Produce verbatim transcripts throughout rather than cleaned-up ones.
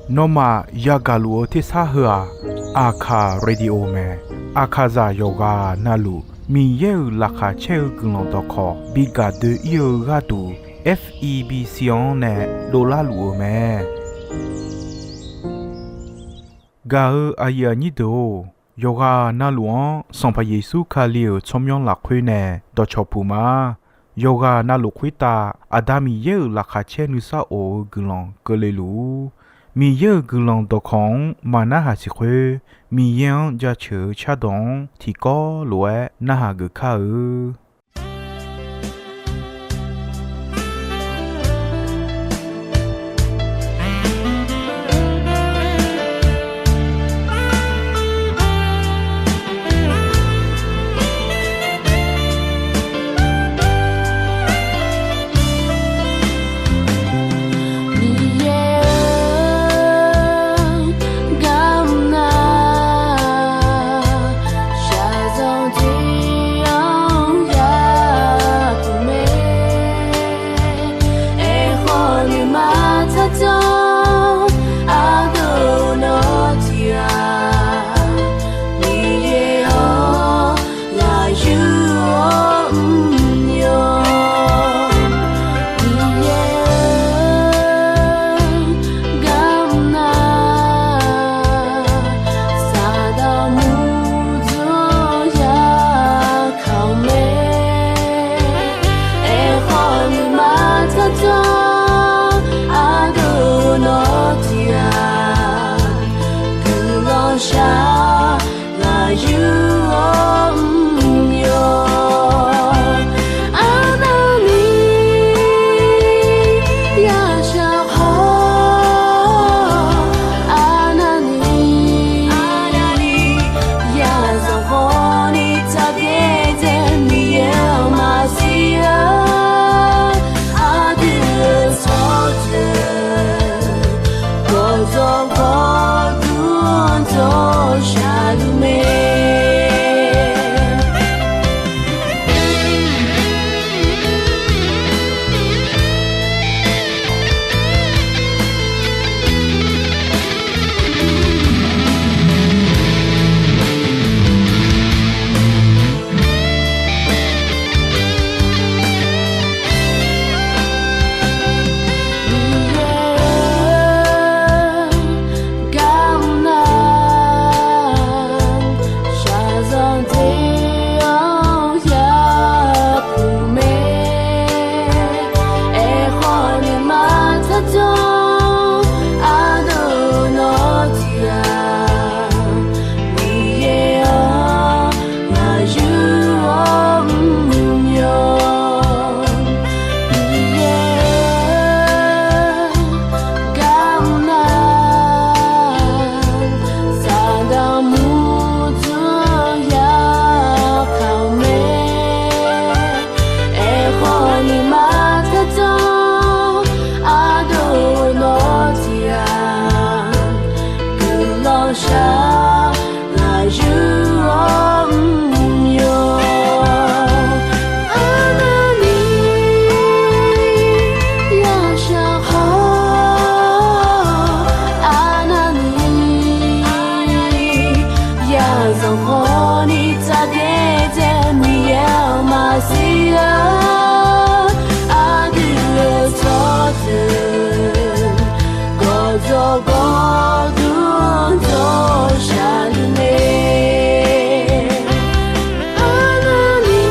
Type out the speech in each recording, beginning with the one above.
Nawmaf yagaq luf-eu tersar heu-aq, Aqkaq Radio mae. Aqkaqzaq yawqghaq navluf Miqyaer-euq laqkhaq caer-eu guiqlanq dawqkawq bi gaq doe-ir-eu gharduq, F E B C-anr nae dovlar luf-eu mae. Gaq-eu aqyuif aqnyir deuq-or, yawqghaq navluf-anr Sanqpaq Yeqsur Kali-euq tsawrmyanr lafkhoer nae dawqcawq puq ma. Yawqghaq navluf khoertav Aqda Miqyaer-euq laqkhaq caer nuisar of-eu guiqlanq keuvle luf-ur. Miqyaer-euq guiqlanq dawqkawq-anr maqnarhaq siq khoer, Miqyaer-anr jaceuq-eu cardawq-anr tiqkawv lof-aer narhaq geuf kar-eu. Miqyaer-or, garmr nar, shaqzanq tiq-anr yapuq mae. Aerkhawf nuima tsardzanr ardov nawr tiq-aq, Miqyaer-or, lafyur-awr mr-awr, Miqyaer-or, garmr nar, Saqdaq murdzanr-anr yakaq-eu mae. Aerkhawf nuima tsardzanr ardov nawr tiq-aq, guiqlanq shar lafyur-awr mr-awr, arnavni yashaq khawf, arnavni yazanq khawfni tsaqbyaer dzae Miqyaer-anr maqsiq-a. Aqdui-euq tsawrjeuq gawqdzawq gawqdmr-anr dzawr shaqluf mae. Miqyaer-or, garmr nar, shaqzanq tiq-anr yapuq mae. Aerkhawf nuima tsardzanr ardov nawr tiq-aq, Miqyaer-or, lafyur-awr mr-awr, Miqyaer-or, garmr nar, Saqdaq murdzanr-anr yakaq-eu mae. Aerkhawf nuima tsardzanr ardov nawr tiq-aq, guiqlanq shar lafyur-awr mr-awr, arnavni yashaq khawf, arnavni yazanq khawfni tsaqbyaer dzae Miqyaer-anr maqsiq-a. Aqdui-euq tsawrjeuq gawqdzawq gawqdmr-anr dzawr shaqluf mae. Arnavni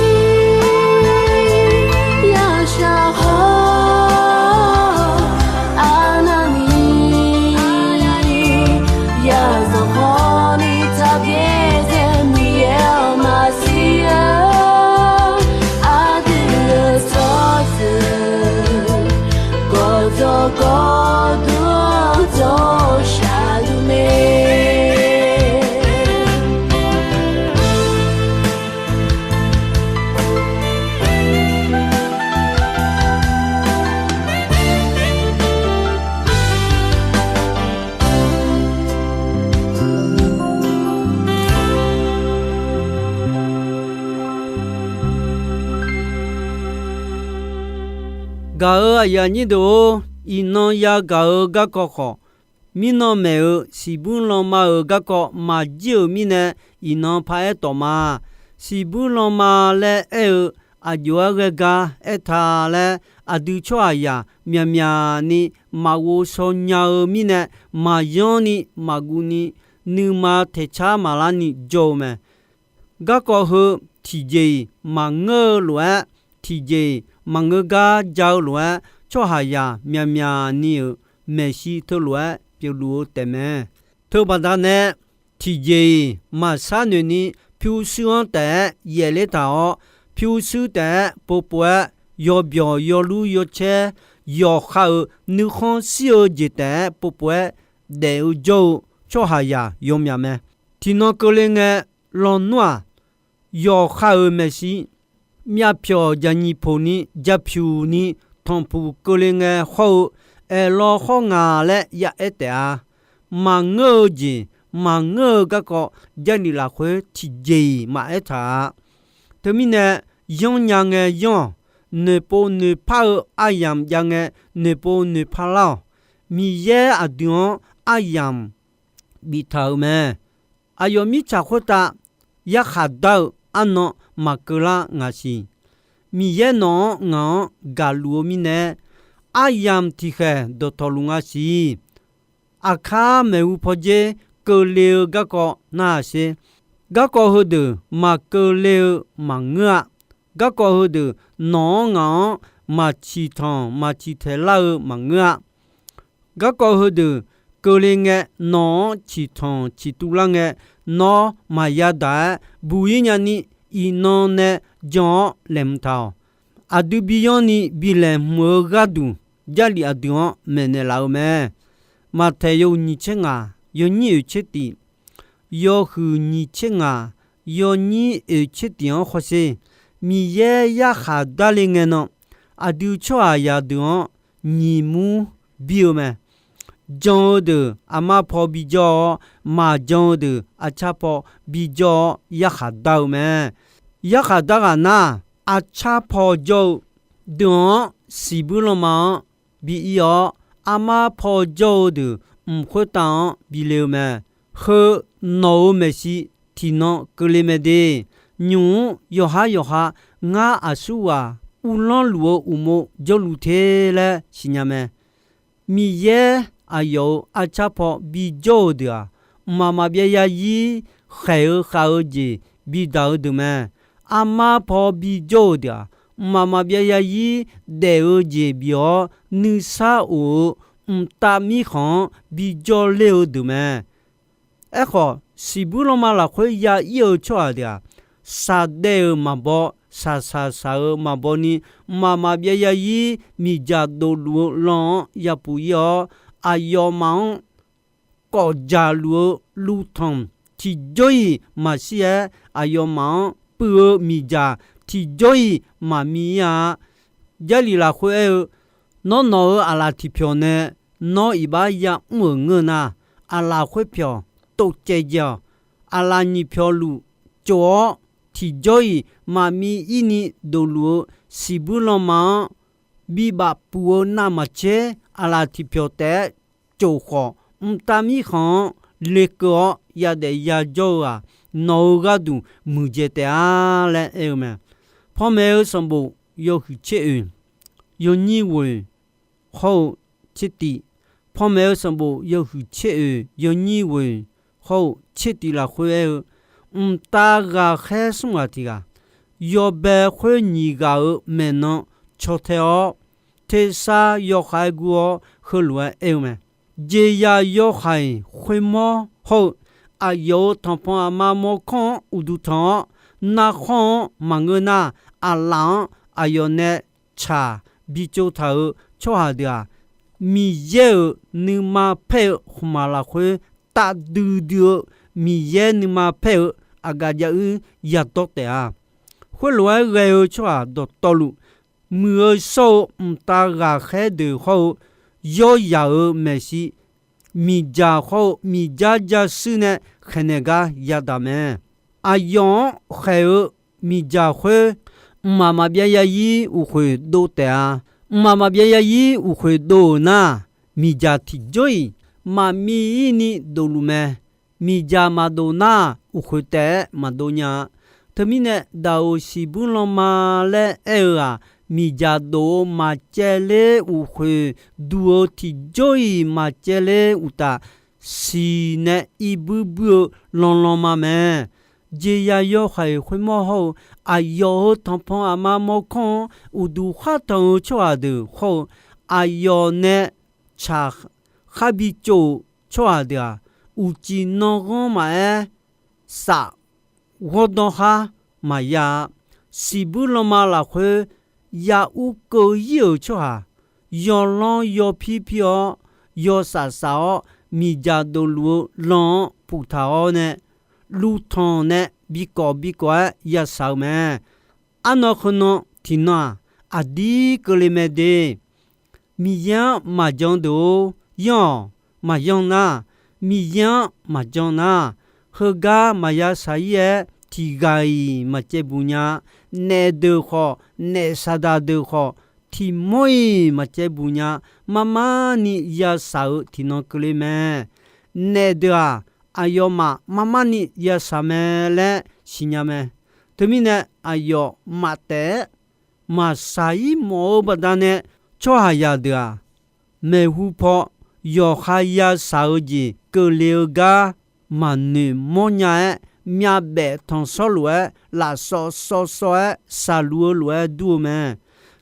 yashaq khawf, arnavni yazanq khawfni tsaqbyaer dzae Miqyaer-anr maqsiq-a. Aqdui-euq tsawrjeuq gawqdzawq gawqdmr-anr dzawr shaqluf mae. Gaq-eu aqyuif aqnyir deuq-or, Iqnan yagaq-eu garkawv khawf, mirnan maeq-euq siqbuir lanma-euq garkawv maqjir-euq mirnae, iqnan paraer tawf ma. Siqbuir lanma laer aer-eu aqjox-aer ghae gar aertaq laer, aqdui tsawrhaqzaq myaqmyaq ni maqghov shaw nya-eu mirnae, maqyanr ni maqguv ni, nuima taeqcar maqlar ni jawr-eu mae. Garkawv heu tiqjeq-iq maqngeur-eu lof-aer, tiqjeq-iq maqngeur gar ja-eu lof-aer, tsawrhaqzaq myaqmyaq ni-euq maeqshi teulof-aer pyeufluf-eu taefmae. Teubaqda nae, tiqjeq-iq maqshar noeq ni, pyurshuir-anr taef-aer yaefler taq-awr, pyurshuir taef-aer povpov-aer, yawbyawq yawlur yawcaer, yawqha-euq nuikhanr shir-eu jeq taef-aer povpov-aer daef-eu jawr-eu tsawrhaqzaq yawmyaq mae. Tiqnan keuvle ngae, lawnmr-aq, yawqha-euq maeqshi myavpyawq jaqnyiq poq ni, jaqpyuq ni, tanqpuq keuvle ngae hawr-eu, aerlawr hawr nga laer yaaer taef-a. Maqngeur-eu jeq, maqngeur-eu garkawv, Jarlif lafkhoer tiqjeq-iq maqaer taq-a. Teumirnae, yanrnya ngae yanr-awq. Noeqpov noeqpar-eu aryamq jav ngae, noeqpov noeqpar lar-awq. Miqyaer aqdui-anr aryamq biftaq-euq mae. Aqyawf mirtsaq khoertav yarkhaq dar-eu arnan maqkeuv lar ngaq siq. Miqyaer nawq-anr ngaq-anr gaqluf-eu mirnae, aryamq tiqkhaeq dawqtawvluf nga siq. Aqkar maeqhu pawdzer keuvle-eu garkawv narhaq sher. Garkawv heudeuq maqkeuvle-eu maqngeur-a. Garkawv heudeuq nawq-anr ngaq-anr maq ciqtanq maq ciqtaeq lar-eu maqngeur-a. Garkawv heudeuq keuvle ngae, nawq-anr ciqtanq ciqtuv lar ngae, nawr maqya daq-aer buq-ir nyani, iqnan nae jan-awr laeqhmq taq-awq. Aqdui biyanr ni bi laeqhmq-eu gharduq, Jarlif aqdui-anr maeqnaeq laf-eu mae. Maqtaeq yawhuiq nyiq tser ngaq, yawnyir oeq tser tif, yawhuiq nyiq tser ngaq, yawnyir oeq tser tif-anr hawsher. Miqyaer yarkhaq darle ngae nan, aqdui tsawrhaqzaq deuq-anr nyiq mur bir-eu mae. Jan-eu deuq aqma paw bijawr-awr, maqjan-eu deuq arcar paw bijawr-awr yarkhaq dar-eu mae. Yarkhaq dar ghaq nar, arcar paw jawr-eu deuq-anr siqbuir lanma-anr bi ir-awr, armar paw jawr-eu deuq mq khoertav-anr bi le-eu mae. Heu nawq-euq maeqshi tiqnan keuvle mae de. Nymq-mr yawqhar yawqha ngar aqsurghaq uvlanr luf-eu uqmov jawrluf te laer siqnya mae. Miqyaer aqyawf-euq arcar paw bijawr-eu deuq-aq, mqmaq maqbyav zarzir khaeq-eu khav-eu jeq bidaq-eu deuq mae. Armar paw bijawr-eu deuq-aq, mqmaq maqbyav zarzir daef-eu jeq bif-awr, nuisar of-eu mqtav mirkhanq-anr bijawr ler-eu deuq mae. Aerkhawf, siqbuir lanma lafkhoer ya ir-eu tsawrhaq deuq-aq, shaqdaev-euq maqbaw, shaqshaq shaq-eu maqbaw ni, mqmaq maqbyav zarzir miqdzaq dofluf-eu lan-anr yapuf ir-awr, aqyawfmaf-anr kawfdzaq luf-eu luvtanq tiqjawr-iq maqshir-aer, aqyawfmaf-anr puiv-eu miqdzaq tiqjawr-iq maqmir-a. Jarlif lafkhoer aer-eu, Nawr nawq-euq aqlaf tiqpyawq nae nawr iqbax yamr-euq ngeur nar, aqlaf khoerpyawq tov caev jae-awq. Aqlaf nyiq pyawq luf cof-awr, tiqjawr-iq maqmir ir ni dofluf-eu siqbuir lanma-anr bibaf puf-eu navmaqtser aqlaf tiqpyawq taef-aer cof khawf, mqtav mirkhanq-anr lekeuv-awr yadaef yajawr-eu-aq, nawq-euq gharduq muiqdzaeq taef-a laer aer-eu mae. Panmaeq-eu sanqbof yawhuiq tser oeq, yawnyir ghoeq hawr-eu tser tiv. Panmaeq-eu sanqbof yawhuiq tser oeq, yawnyir ghoeq hawr-eu tser tiv lafkhoer aer-eu, mqtav ghaqkhaer smr ghaq tiq ghaq, yawbae khoer nyiq ghaq-euq maeqnan caw tae-awr, tersar yawkhav-aer gur-awr heulof-aer aer-eu mae. Jeqzaq yawhaiq khoermawr hawr-eu aqyawf-euq tanqpanq aqma mawrkawr-anr uqduq tanq-awr, narkhanr-anr maqngeur nar, aqlaf-anr aqyawf nae tsaq bitsov taq-euq tsawrhaq deuq-aq, Miqyaer-euq nuima paer-eu khmqmaq lafkhoer tafdui dui-eu, Miqyaer nuima paer-eu aqgaf jav uir yadawr taef-a. Khoerlof-aer ghae-eu tsawrhaq dawqtawvluf, muiq-eu shawr-eu mqtav ghaqkhaer deuq hawr-eu, yawryaq-euq maeqshi miqdzaq hawr-eu miqdzar dzarshuir nae khaeqnaeq gar yadaq mae. Aqyawf-anr khaeq-eu miqdzaq khoer, mqmaq maqbyav zarzir uqkhoeq dov taef-a. Mqmaq maqbyav yarzir uqkhoeq dov-euq nar, miqdzaq tiqjawr-iq maqmiv-ir ni dovluf mae. Miqdzaq maqdov nar, uqkhoeq taef-aer maqdov nya-a. Teumirnae, daq-euq siqbuir lanma laer aer-eu-aq, miqdzaq dov-eu maqcaevler uqkhoeq duq-eu tiqjawr-iq maqcaevler uqtaf, siq nae irbuir buir-eu lanlanma mae. Jeqzaq yawhaiq khoermawr hawr-eu, aqyawf-euq tanqpanq aqma mawrkawr-anr uqduq khartanq-eu tsawrhaq deuq hawr-eu, aqyawf nae tsaq kharbi tsov-euq tsawrhaq deuq-aq, uqcif nanghanr maqaer, saf ghawrdawr khar maqya-a. Siqbuir lanma lafkhoer ya ur keuv-ir-euq tsawrhaq, yawlanr yawpir pir-awr, yawsaf saf-awr, miqdzaq dovluf-eu lan-anr puftaq-awr nae, luvtanq nae bikawf bikawf-aer yasaq-eu mae. Arnan heunan tiqnan-aq, aqdir keuvle mae de. Miqyaer-anr maqjan deuq-or, yanr-awq. Maqyan nar, Miqyaer-anr maqjan nar, heugar maqya shaq-ir-aer tiqghaq-iq maqcaevbuq nya. Naef deuq khawf, naef saqdaq deuq khawf, tiqmawr-iq maqcaevbuq nya. Marmar ni yashaq-eu tiqnan keuvle mae. Naef deuq-aq, aqyawfmaf marmar ni yashaq mae laer siqnya mae. Teumirnae, aqyawf maqtaef-aer maqshaq-ir mawf-eu baqdanae, tsawrhaqzaq deuq-aq, maeqhu paw yawqha yashaq-eu jeq keuvle-eu gar maqnoeq mawrnya-aer, myavbaef tanqshawr lof-aer lafsawv sawv sawv-aer shaqluf-eu lof-aer dur-eu mae.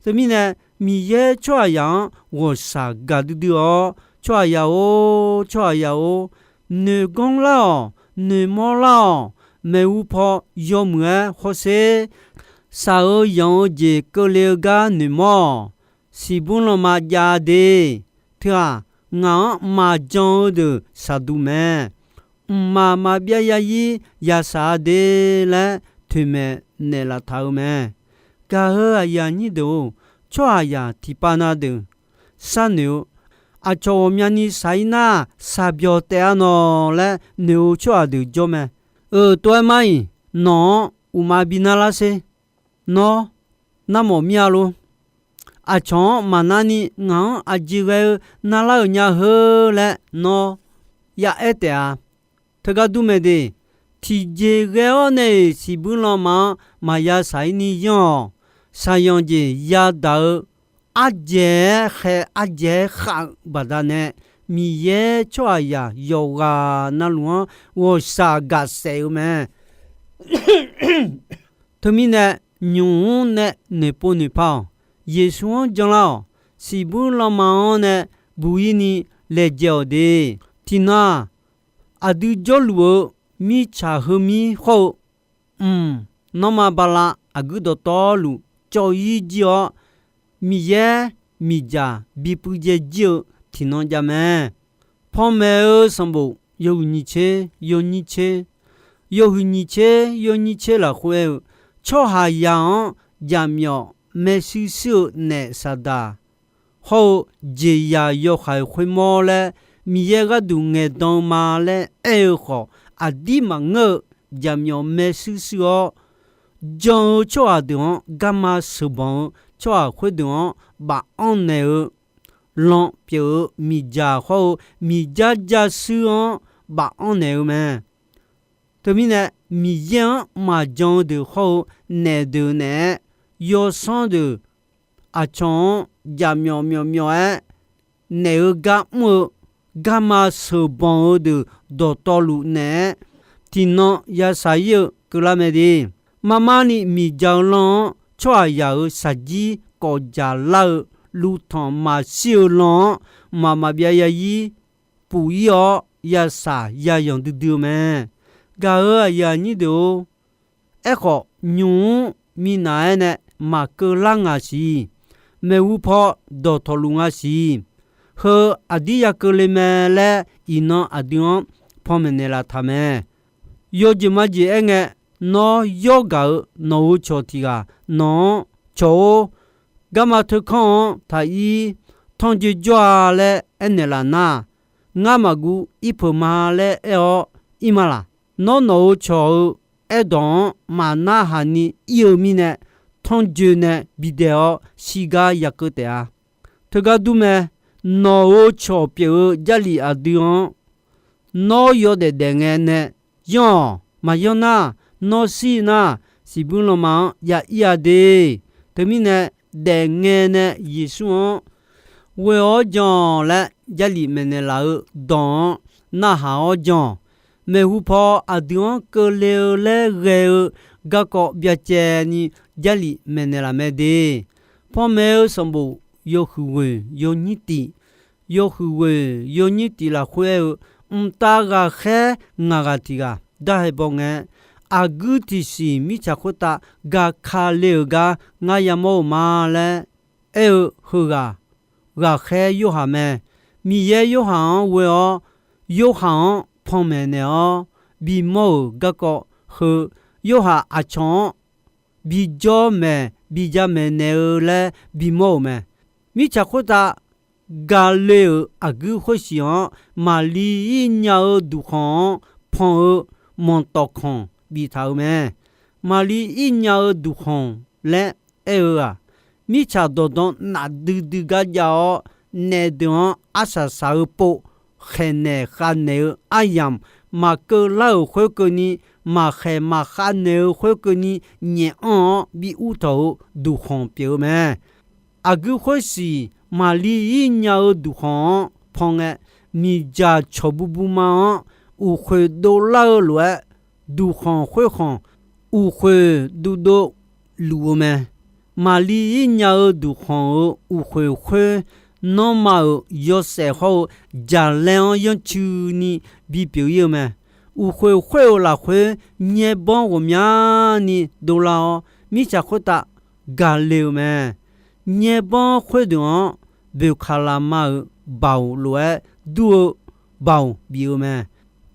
Teumirnae, Miqyaer tsawrhaqzaq-anr ghawqshaq gaqdui dui-awr, tsawrhaqzaq-or, tsawrhaqzaq-or, noeqganr lar-awq, noeqmawr lar-awq. Maeqhu paw yawmuiq-aer hawsher. Shaq-eu yanq-eu jeq keuvle-eu gar noeqmawr-awq. Siqbur lanma jav de. Teu-aq, ngaq-anr maqjan-eu deuq shaqduq mae. Mqmaq maqbyav yarzir yashaq-a de laer toeqmaeq naeqlaf taq-eu mae. Gaq-eu aqyuif aqnyir deuq-or, tsawrhaqzaq tiqpav na deuq sharnoeq-eu, aqcawq ghawqmyani shaq-ir nar, shaqbyawq taef-a nawq laer noeq-eu tsawrhaq deuq jawr mae. Euq tov-aer mar-iq, nawq-anr uqma bi narlar sher. Nawr, narmawf mir-a lor. Aqcawq-anr maqnar ni ngaq-anr aqjeq ghae-eu narlar-euq nya heu laer nawr ya aer taef-a. Teugar dur mae de. Tiqjeq ghae-awr nae-iq siqbur lanma-anr maqya shaq-ir ni yanr-awq. Shaqyanq jeq yadaq-eu ardzaeq-aer khae ardzaeq-aer khav-eu baqdanae, Miqyaer tsawrhaqzaq yawqghaq navluf-anr ghawqshaq gaqsaef-eu mae. Teumirnae, nymq mr nae noeqpov noeqpa-awq. Yeqsur-anr janlar-awq. Siqbur lanma-anr nae buq-ir ni laejae-awq de. Tiqnan-aq, aqdui jawrluf-eu mirtsaq heumir hawr-eu, mq, nanrma bala aqguir dawqtawvluf cawv-ir jir-awr, Miqyaer miqdzaq bipuiv dzae jir-eu tiqnan jav mae. Panmaeq-eu sanqbof yawhuiq nyiq tser yawnyir tser, yawhuiq nyiq tser yawnyir tser lafkhoer aer-eu, tsawrhaqzaq-anr jaqmyawf maershuir shuir-eu naef saqdaq hawr-eu jeqzaq yawhaiq khoermawr laer Miqyaer gharduq ngaeqdan-eu ma laer aer-eu khawf, aqdir maqngeur-eu jaqmyawf maershuir shuir-awr, jan-eu tsawrhaq deuq-anr garma sheuqbanq-eu tsawrhaq khoerdeuq-anr baf-anr naeq-eu lan pyeuf-eu miqdzaq hawr-eu miqdzar jarshuir-anr baf-anr naeq-eu mae. Teumirnae, Miqyaer-anr maqjan-eu deuq hawr-eu naef deuq naeq-aer, yawsanr deuq aqcawq-anr jaqmyawf myawf myawf-aer naeq-eu gar mr-eu garma sheuqbanq-eu deuq dawqtawvluf naeq-aer, tiqnan yashaq-ir-eu keuvlar mae de. Marmar ni miqdzaq-eu lan-anr tsawrhaqzaq-euq shaqjir kawfdzaq lar-eu luvtanq maqshir-eu lan-anr mqmaq maqbyav yarzir puf-ir-awr yashaq yayanq duidui-eu mae. Gaq-eu aqyuif aqnyir deuq-or, aerkhawf, nymq mr minav-aer nae maqkeuv lar ngaq siq. Maeqhu paw dawqtawvluf nga siq. Heu aqdir ya keuvle mae laer iqnan aqdui-anr panmaeq naeqlaf taq mae. Yawjeq majeq aerngae, nawr yawr gaq-eu nawq-euq cawq tiq ghaq nawq-anr, Cawq-or, garma teukanr-anr taq ir, tanrjoe jawr-a laer aernaeq laf nar, ngar maqguv ir peuq ma laer aer-awr ir ma laq? Nawr nawq-euq cawq-eu aerdawq-anr maqnarhaq ni ir-eu mirnae, tanrjoe nae bidaeq-awr shirgar ya keuv taef-a. Teugar dur mae. Nawq-euq cawq pyeuf-eu Jarlif aqdui-anr nawr yawdaef daef ngae nae yanr-awq. Maqyanr nar, nawr shir nar, siqbuir lanma-anr ya ir-a de. Teumirnae, daef ngae nae Yeqsur-anr ghoe-awr jan laer Jarlif maeqnaeq laf-eu dawq-anr narhaq-awr jan-awq. Maeqhu paw aqdui-anr keuvle-eu laer ghae-eu garkawv byacaevni Jarlif maeqnaeq laf mae de. Panmaeq-eu sanqbof yawhuiq ghoeq yawnyir tif, yawhuiq ghoeq yawnyir tif lafkhoer aer-eu, mqtav ghaqkhaer ngaq ghaq tiq ghaq darhae baw ngae, aqguir tiqsiq mirtsaq khoertav gaqka le-euq gar ngar yamawr-eu ma laer aer-eu heughaq, ghaqkhaer Yorhaq mae. Miqyaer Yorhaq-anr ghoe-awr, Yorhaq-anr panmaeq naeq-awr bimawr-euq garkawv heu, Yorhaq aqcawq-anr bijawr maeq, bija maeqnaeq-eu laer bimawr-euq mae. Mirtsaq khoertav gaqle-euq aqguir khoersiq-anr, Maqlir ir nya-eu duqkhanq-anr pan-eu manqtawf khanq biftaq-euq mae. Maqlir ir nya-eu duqkhanq laer aer-eu-aq, mirtsaq dawqdan nafdui dui gar jav-awr, naef deuq-anr arsaq saq-eu pov khaeqnaeq khavnaeq-eu aryamq maqkeuv lar-euq khoerkeuvni, maqkhaeq maqkhav naeq-eu khoerkeuvni, nyaef anr-awr bi ur tawq-eu duqkhanq pyeuf-eu mae. Aqguir khoersiq Maqlir ir nya-eu duqkhanq-anr pan ngae, miqdzaq cawq bubu ma-anr uqkhoeq dovlar-eu lof-aer, duqkhanq khoerkhanq uqkhoeq duvdov luf-eu mae. Maqlir ir nya-eu duqkhanq-euq uqkhoeq khoer, nanrma-euq yawshaef hawr-eu jaqlaer-anr yanrcuini bipyeuf ir-eu mae. Uqkhoeq khoer-euq lafkhoer nyaerbanr ghawqmyani dovlar-awr, mirtsaq khoertav gaqle-eu mae. Nyaerbanr khoerdeuq-anr boeqkaqlaqma-euq baoq lof-aer dur-eu baoq bif-eu mae.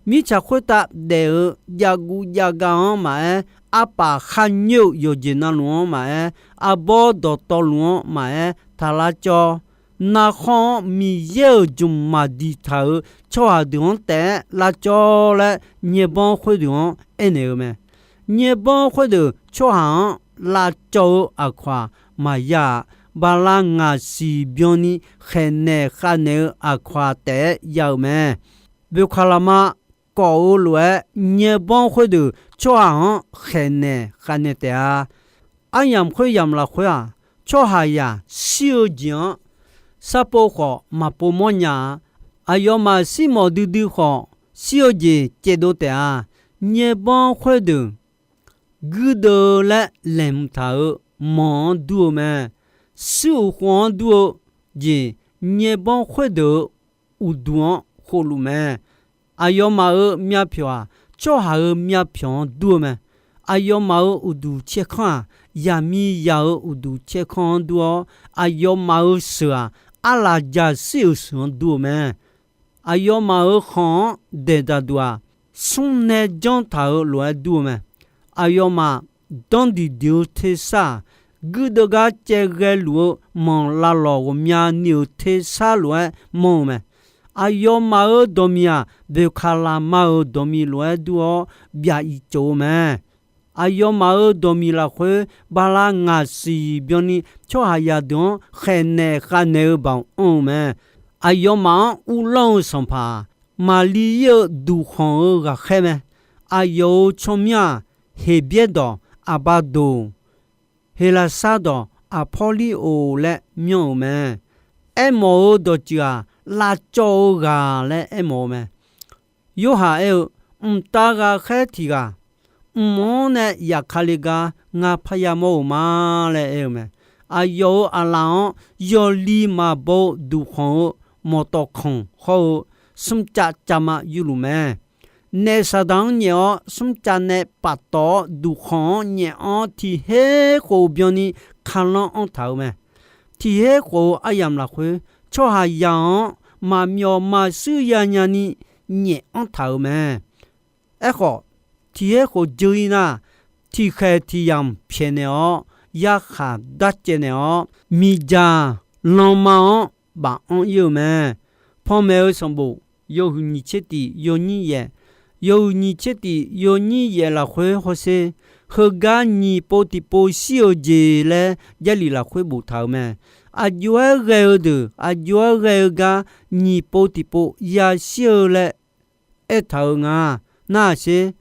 Mirtsaq khoertav daef-eu javguv javgav-anr maqaer, arpaf kharnyoer-euq yawqjeq navluf-anr maqaer, arbawr dawqtawvluf-anr maqaer, taqlar cawv. Narkhanr-anr Miqyaer-euq jmq maqdiq taq-euq tsawrhaq deuq-anr taef-aer lar cawv laer, nyaerbanr khoerdeuq-anr aernaeq-eu mae. Nyaerbanr khoerdeuq tsawrhaq-anr lavcawv-eu aqkawq-aq maqya-aq, bala ngaq siq byanni khaeqnaeq khavnaeq-eu aqkawq-aq taef-aer ya-euq mae. Boeqkaqlaqma kawf-eu lof-aer, nyaerbanr khoerdeuq tsawrhaq-anr khaeqnaeq khavnaeq taef-a. Aryamq khoeryamq lafkhoer-aq, tsawrhaqzaq shir-eu jeq-anr sarpov khawf maqpov mawrnya-a. Aqyawfmaf shirmawf duidui khawf, shir-eu jeq caevdov taef-a. Nyaerbanr khoerdeuq guirdeuv laer laeqhmq taq-euq manq-anr dur-eu mae. Shuir uq khof-anr dur-eu jeq, nyaerbanr khoerdeuq-euq uqduq-anr khofluf mae. Aqyawfmaf-euq myavpyawq-aq, tsawrhaq-euq myavpyawq-anr dur-eu mae. Aqyawfmaf-euq uqduq caerkanr-aq, yaqmiqzaq-euq uqduq caerkanr-anr dur-awr, aqyawfmaf-euq sheuq-aq, arlaqjaq shir-euq sheuq-anr dur-eu mae. Aqyawfmaf-euq khanq-anr daeqdaq duq-aq, smrnae janr taq-euq lof-aer dur-eu mae. Aqyawfmaf danrdiq diq-eu tersar-aq, guirdeuv gar caevghae luf-eu manq lavlawq ghawqmyani-euq tersar lof-aer manr-eu mae. Aqyawfmaf-euq dawqmiq-aq, boeqkaqlaqma-euq dawqmiq lof-aer dur-awr, byafiq tsof-eu mae. Aqyawfmaf-euq dawqmiq lafkhoer, bala ngaq siq byanni tsawrhaqzaq deuq-anr khaeqnaeq khavnaeq-eu baoq anr-eu mae. Aqyawfmaf-anr uvlanr-eu sanqpaq-aq, Maqlir ir-eu duqkhanq-euq ghaqkhaer mae. Aqyawf-euq tsawrmyanr-aq, Heqbyaer dawq Aqbadoq, Heqlaqsar dawq Aqpawrliroq laer myanr-euq mae. Aermawf-eu dawqtsuif-aq, lavcawv-eu ghaq laer aermawf-eu mae. Yorhaq aer-eu, mqtav ghaqkhaer tiq ghaq mq-anr nae yafkale gar ngar parya mawr-euq ma laer aer-eu mae. Aqyawf-euq aqlaf-anr yawli maqbaw-eu duqkhanq-eu mawqtawf kanq hawr-eu smrcav cavma yurluf mae. Naef Saqdaq-anr nyaef-awr smrcav nae paftawf-awr duqkhanq-anr nyaef-anr tiq her khof byanni kalanr anr taq-euq mae. Tiq her khof-eu aryamq lafkhoer, tsawrhaqzaq-anr maqmyawf maqshuir yanya ni nyaef anr taq-euq mae. Aerkhawf, tiq her khof dzeur-ir nar, tiqkhaeq tiq yamq pyaeqnaeq-awr, yarkhaq darcaev naeq-awr, miqdzaq lanma-anr baf anr ir-eu mae. Panmaeq-eu sanqbof yawhuiq nyiq tser tif yawnyir yaef, yawhuiq nyiq tser tif yawnyir yaef lafkhoer hawsher, heugar nyiq pov tiqpov shir-eu jeq laer Jarlif lafkhoer boftaq-euq mae. Aqjox-aer ghae-eu deuq, aqjox-aer ghae-eu gar nyiq pov tiqpov yashir-eu laer aertaq-euq nga. Narhaq sher,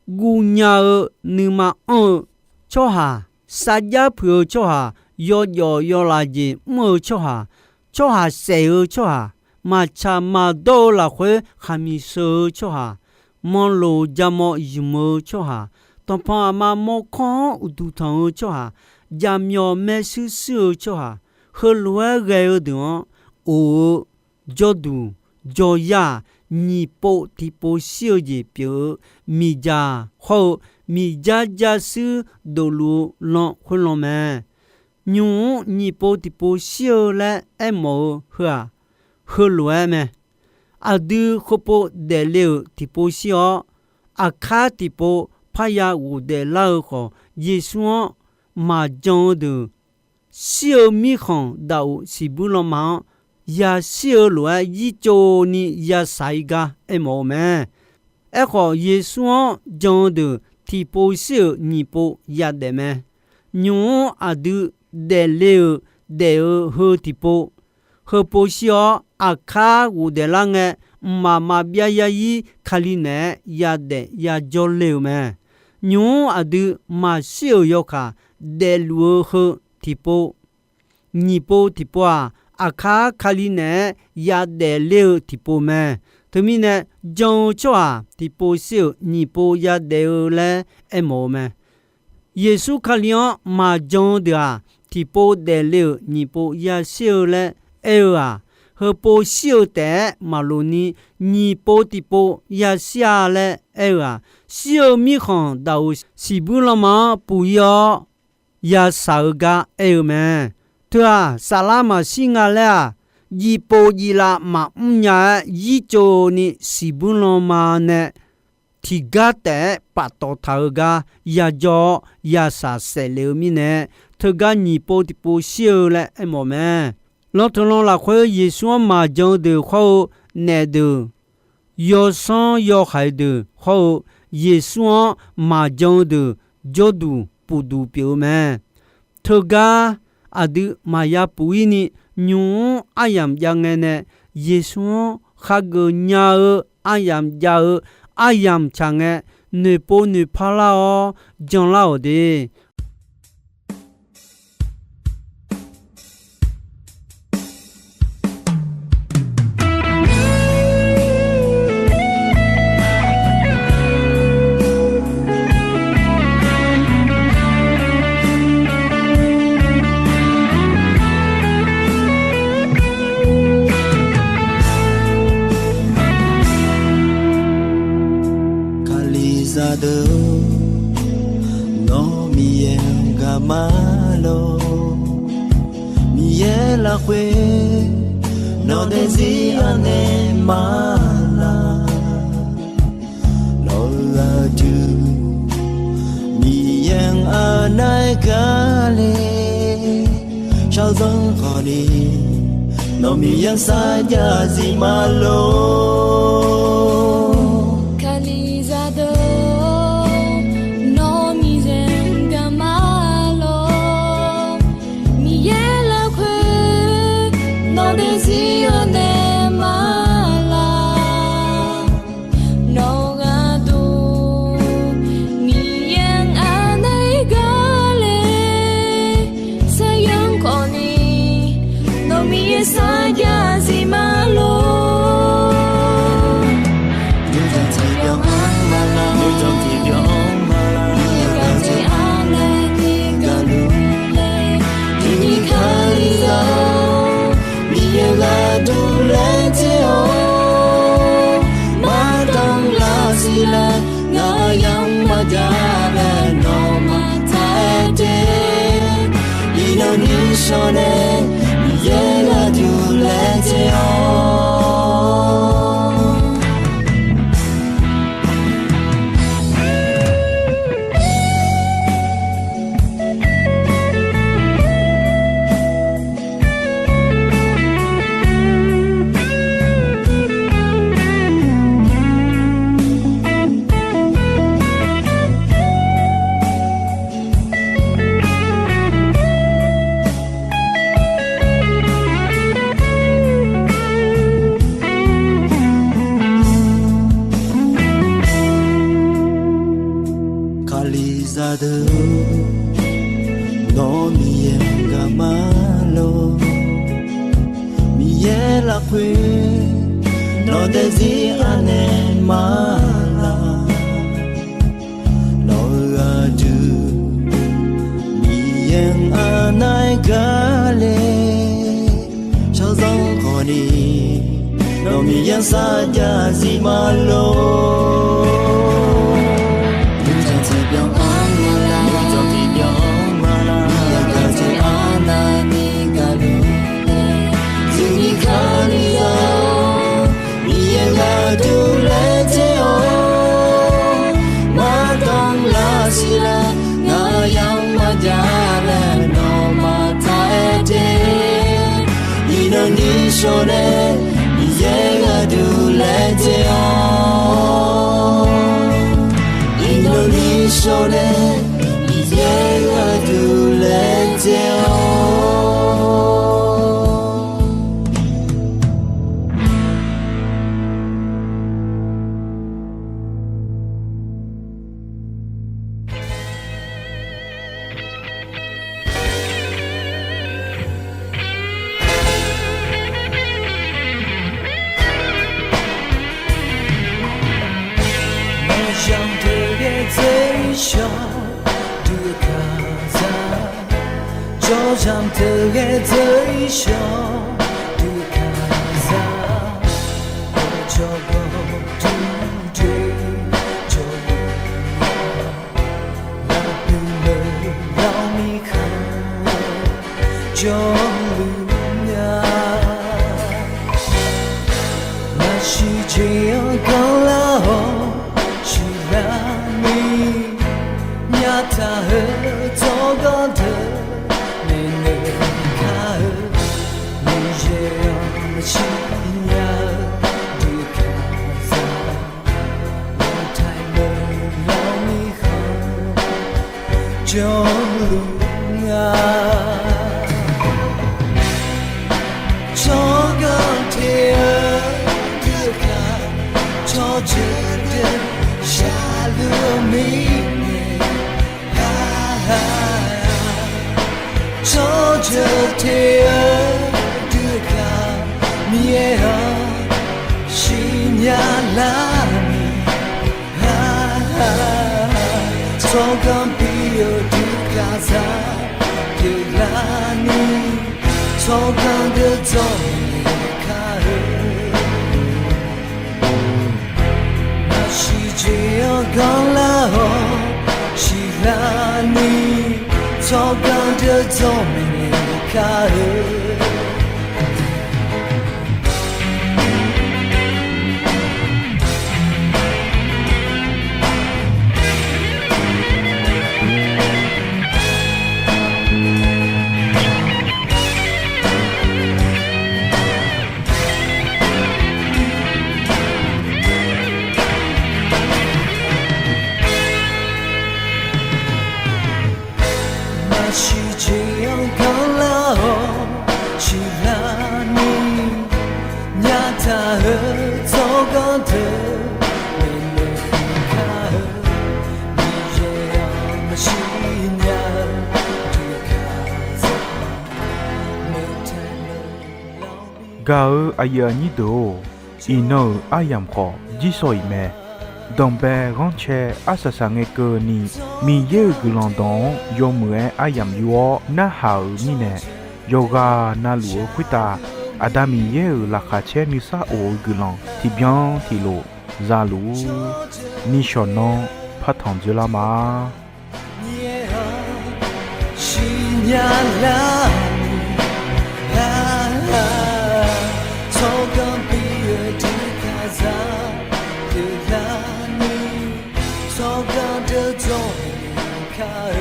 guvnya-eu nuima anr-eu tsawrhaq, sarjax puiq-eu tsawrhaq, yawjawf yawlaf jeq mr-eu tsawrhaq, tsawrhaq saef-eu tsawrhaq, maqtsaq maqdawr-eu lafkhoer khaqmiq sheuq-eu tsawrhaq, manloq jamaw ymq-eu tsawrhaq, tanqpanq aqma mawrkawr-anr uqduq tanq-eu tsawrhaq, jaqmyawf maershuir shuir-eu tsawrhaq, heulof-aer ghae-eu deuq-anr of-eu jawrduq jawryar-aq, nyiq pov tiqpov shir-eu jeq pyeuf-eu miqdzaq hawr-eu miqdzar jarshuir dofluf-eu lan khoerlan mae. Nymq-mr nyiq pov tiqpov shir-eu laer aermawf-eu heu-aq, heulof-aer mae. Aqdui heupov daefle-euq tiqpov shir-awr, aqkar tiqpov parya ghofdaef lar-eu khawf, Yeqsur-anr maqjan-eu deuq, shir-eu mirkhanq daqoq siqbuir lanma-anr yashir-eu lof-aer yirtsov ni yashaq-ir gar aermawf-eu mae. Aerkhawf, Yeqsur-anr jan-eu deuq tiqpov shir-euq nyiq pov yadaef mae. Nymq-mr aqdui daefle-euq daef-eu heu tiqpov, heupov shir-awr aqkar ghofdaef lar ngae, mqmaq maqbyav yaryir Kali naeq-aer yadaef yajawr le-euq mae. Nymq-mr aqdui maqshir-euq yawkaq daefluf-eu heu tiqpov, nyiq pov tiqpov-aq, aqkar Kali naeq-aer yadaef ler-eu tiqpov mae. Teumirnae, jan-eu tsawrhaq tiqpov shir-euq nyiq pov yadaef-eu laer aermawf-eu mae. Yeqsur Kali-anr maqjan-eu deuq-aq, tiqpov daefle-euq nyiq pov yashir-eu laer aer-eu-aq, heupov shir-eu taef-aer maqloq ni nyiq pov tiqpov yashir-a laer aer-eu-aq, shir-eu mirkhanq daqoq siqbuir lanma-anr puq-ir-awr yashaq-eu gar aer-eu mae. Teu-aq, saflar maqshir nga laer-aq, jivpov jivlav maqmr nya-aer yirtsov ni siqbuir lanma nae tiqgar taef-aer paftawf taq-eu gar yajawr-awr yashaq saefle-eu mirnae, teugar nyiq pov tiqpov shir-eu laer aermawf mae. Lan teulan lafkhoer Yeqsur-anr maqjan-eu deuq hawr-eu naefdeuq, yawsanr yawhaiq deuq hawr-eu Yeqsur-anr maqjan-eu deuq jawrduq pufduq pyeuf-eu mae. Teugar aqdui maqya puf-ir ni nymq-mr aryamq jav ngae nae, Yeqsur-anr khageuf nya-eu aryamq jav-eu aryamq tsaq ngae, noeqpov noeqpar lar-awr janlar-awq de. Kalizaq deuq-or, nawr Miqyaer-anr gaq ma lor. Miqyaer lafkhoer nawq daefzir anaeq ma laq. Nawq-euq aqdui Miqyaer-anr anaeq gaq le. Shaqzanr khawf ni nawq Miqyaer-anr sarjax zif ma lor. Kalizaq deuq-or, nawr Miqyaer-anr gaq ma lor. Miqyaer lafkhoer nawq daefzir anaeq ma laq. Nawq-euq aqdui Miqyaer-anr anaeq gaq le. Shaqzanr khawf ni nawq Miqyaer sarjax zif ma lor. Yawdzanq tiqbyan-anr ma laq, yawdzanq tiqbyan-anr ma laq, Miqyaer gaq jeq anaeq gaq luf le. Tiqnyiq Kalizaq-or, Miqyaer gharduq laer tser-awr, mardanr lar siqlar, ngaq yamq maqjav laer nawmaf taq-aer te. Iqnan nishawr nae Miqyaer gharduq laer tser-awr. lafkhoer nawq daefzir anaeq ma laq. Nawq-euq aqdui Miqyaer-anr arnav-aer gar le, shaqzanr khawf ni nawq Miqyaer-anr sarjax zif ma lor. Nuijanq tiqbyan-anr ma laq, nuijanq tiqbyan-anr ma laq, Miqyaer gaqjeq arnavni gaqluf-eu, zuifni kali-awr Miqyaer gharduq laejae-awr, mardanr lar siqlar, ngaq yamq maqjav laer nawmaf taq-aer de. Iqnan ni shawr nae Miqyaer gharduq laejae-awr, iqnan ni shawr nae Miqyaer gharduq laejae-awr. Nawq zanq deuq ghae dzeur-ir shawq, dui kaqzaq. Jawr zanq deuq ghae dzeur-ir shawq, dui kaqzaq. Jawrgawv dur doe jawrluf-a, lafpuq meuq lawq ni khanq jawrluf-a. Naqsiq jeq-anr ganrlar-awr siqlar ni, myavtaq-eu tsawrganr deuq maeqnaeq kar-eu, Miqyaer-anr maqsiq nya-eu dui kaqzaq. Lawqtaiq meuq lawq ni khanq jawrluf nga. Tsawrganr te-eu dui kaq, tsawrjeuq deuq shaqluf-eu mirnae, tsawrjeuq te-eu dui kaq, Miqyaer-anr siqnya lar ni, tsawrganr bi-eu dui kaqzaq pyeuflar ni, tsawrganr deuq dzawr naeq kar-eu. Naqsiq jeq-anr ganrlar-awr siqlar ni, tsawrganr deuq dzawr naeq kar-eu. Naqsiq jeq-anr ganrlar-awr siqlar ni, myavtaq-eu tsawrganr deuq maeqnaeq kar-eu, Miqyaer-anr maqsiq nya-eu dui kaqzaq. Gaq-eu aqyuif aqnyir deuq-or, iqnan-euq aryamq khawf jirsawq iq mae. Danqbae ghanrcae arsaq saqngae keuvni, Miqyaer-euq guiqlanq dawq-anr yawmuiq-aer aryamq yur-awr narhaq-euq mirnae, yawqghaq navluf-eu khoertav Aqda Miqyaer-euq laqkhaq caer nuisar of-eu guiqlanq tiqbyan tiqlof zaluf-ur. Nishawq nanr partanq dzoerlar ma. Siqnya lar ni, tsawrganr bi-eu dui kaqzaq pyeuflar ni, tsawrganr deuq dzawr naeq kar-eu.